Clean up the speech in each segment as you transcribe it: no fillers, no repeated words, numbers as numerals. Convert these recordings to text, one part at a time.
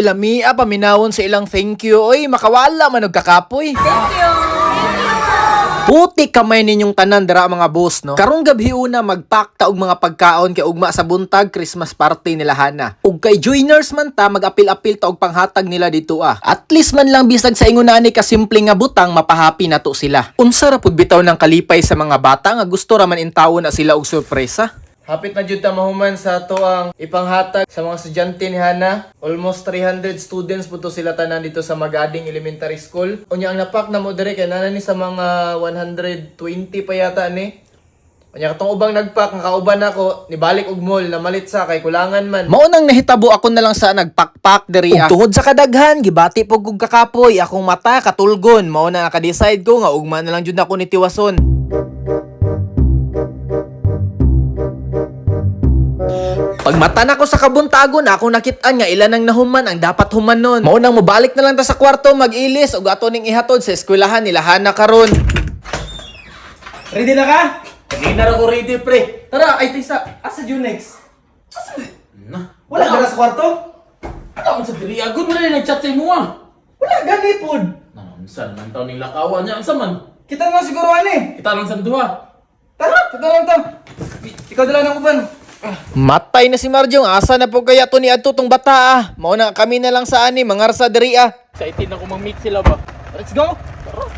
Lamia paminawon sa ilang thank you. Oy, makawala man og kakapoy. Thank you! Puti kamay ninyong tanan dira mga boss, no. Karong gabi una magpakta og mga pagkaon kay ugma sa buntag Christmas party nila Hana. Ug kay joiners man ta mag-apil-apil ta og panghatag nila dito ah. At least man lang bisag sa ingon ani ka simple nga butang mapahappy na to sila. Unsa ra pud bitaw ng kalipay sa mga bata nga gusto ra man intawon na sila og sorpresa? Hapit na jud ta mahuman sa ato ang ipanghatag sa mga estudyante ni Hana. Almost 300 students po to sila tanan dito sa Magading Elementary School. Unya ang napak na mo dire kay nana ni sa mga 120 pa yata ni. Unya katong ubang nagpak nga kauban nako nibalik og mall namalit sa kay kulangan man. Mao nang nahitabo ako na lang sa nagpakpak diri ah. Ug tungod sa kadaghan gibati pug kog kakapoy akong mata katulgon mao na naka-decide ko nga ugma na lang jud ako ni tiwason. Pagmata na ko sa kabuntagon, ako nakit-an nga ilan ang nahuman ang dapat human nun. Mao nang mobalik na lang ta sa kwarto mag-ilis ug ato ning ihatod sa eskwelahan nila Hana karon. Ready na ka? Kanina ra ko ready, pre. Tara, ay tisa. Asa Junex? Na. Wala ka na sa kwarto? Ano man sa diri agud wala na nag-chat sa imo ah. Wala gani pod. Unsa man taw ning lakawan niya? Unsa man? Kita na lang siguro ani. Kita lang sa duha. Tara, kita lang ta. Ikaw dala ng uban. Matay na si Marjong, asa na po kaya to ni adto tong bata ah. Mao na kami na lang sa ani mangarsa diri ah. Excited na ko mang-meet sila ba. Let's go.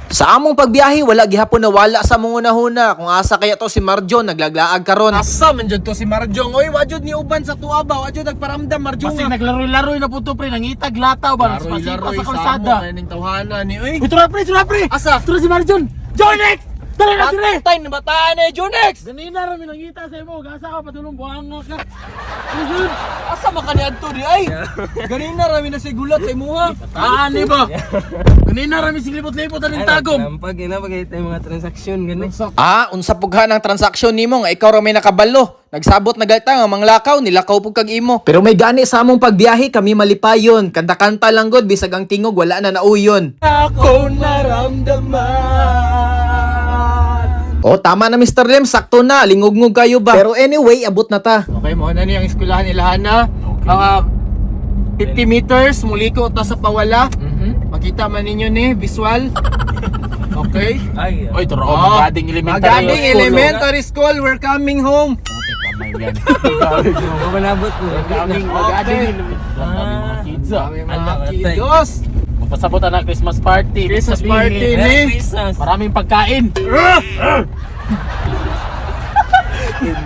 Sa among pagbiyahe, wala gihapon nawala sa mong unahuna. Kung asa kaya to si Marjon, naglaglaag karon. Asa man jud to si Marjong? Oy, wa jud ni uban sa tuwa ba? Wa jud nagparamdam Marjong. Kasi naglaroy-laroy na po to, pre. Nangitag lataw ba? Nagpasipa sa kalsada. Ning tawhana ni oy. Uy, tura pre, tura pre! Asa? Tura si Marjon! Jonex! Dali na dire! Patay na bataan eh, Junex! Ganina ra mi nangita sa imo. Gasa ka padulong buhanga ka. Ano Asa man ka ni adto di ay? Ganina ra mi nasigulat sa imuha. Bataan ni ba? Ganina ra mi siglibot-libot aning tagom. Pag ina pag yung mga transaksyon gani. Ah, unsa pugha ng transaksyon nimo nga ikaw ra may nakabalo. Nagsabot na galta nga manglakaw, nilakaw pug kag imo. Pero may gani sa among pagbiyahe kami malipayon. Kanta-kanta lang gud bisag ang tingog wala na nauyon. Ako naramdaman. Oh, tama na Mr. Lem, sakto na, lingugngog kayo ba? Pero anyway, abot na ta. Okay, mo na ni ang eskwelahan nila Hana. Mga 50 meters muliko ta sa pawala. Makita man ninyo ni visual. Okay. Ay, Oy, tura ko Oh, Magading Elementary. Magading School, oh. Elementary School, we're coming home. Putik kamay yan. manabot mo. Kaming Magading Elementary. Ang dami mga kids ah. Kami mga kidos. Magpasabot na Christmas party. Christmas Sabihin, party ni. Christmas. Maraming pagkain.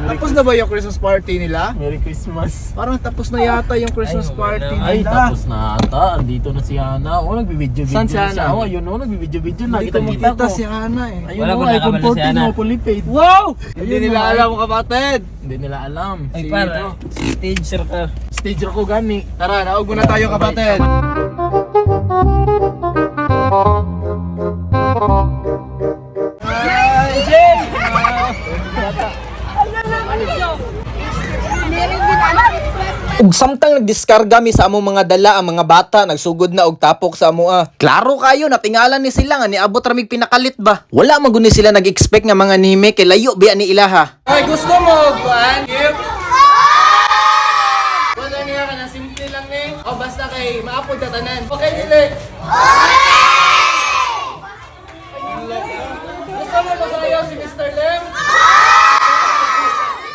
Tapos na ba yung Christmas party nila? Merry Christmas. Parang tapos na yata yung Christmas Ay, party wala. Ay, nila. tapos na ata. Andito na si Hana. Oh, nagbibideo-video Saan si na siya. Hana? Oh, ayun oh, nagbibideo-video na. Hindi ko Kita-kita makita ko. si Hana eh. Ayun Wala oh, ko iPhone nakabalo si 14 Hana. oh, fully paid. Wow! Hindi nila alam kapatid. Hindi nila alam. Ay para stage sir ka. Stage ko gani. Tara, naog muna tayo kapatid. Ug samtang nagdiskarga mi sa among mga dala ang mga bata nagsugod na og tapok sa amoa. Klaro kayo natingalan ni sila nga niabot ra mig pinakalit ba. Wala man gud ni sila nag-expect nga mga nime kay layo biya ni ilaha. Ay, gusto mo kuan? Gift? Wala niya ka na simple lang ni. O basta kay maapod ka tanan. Okay dili. Gusto mo masayaw si Mr. Lem?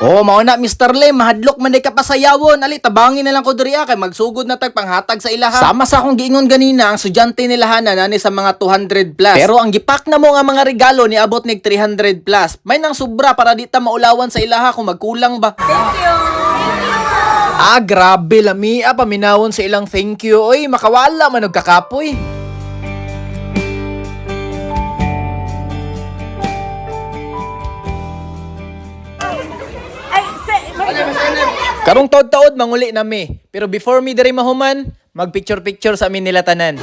Oh, mao na Mr. Lim, mahadlok man day ka pasayawon. Ali tabangin na lang ko diri ah, kay magsugod na tag panghatag sa ilaha. Sama sa akong giingon ganina ang estudyante nila Hana nani sa mga 200 plus. Pero ang gipak na mo nga mga regalo niabot nig 300 plus. May nang sobra para di ta maulawan sa ilaha kung magkulang ba. Thank you! Ah, grabe lami ah, paminawon sa ilang thank you. Oy, makawala man og kakapoy. Ay, se, Karong taod-taod manguli na mi. Pero before mi diri mahuman, mag picture-picture sa amin nila tanan.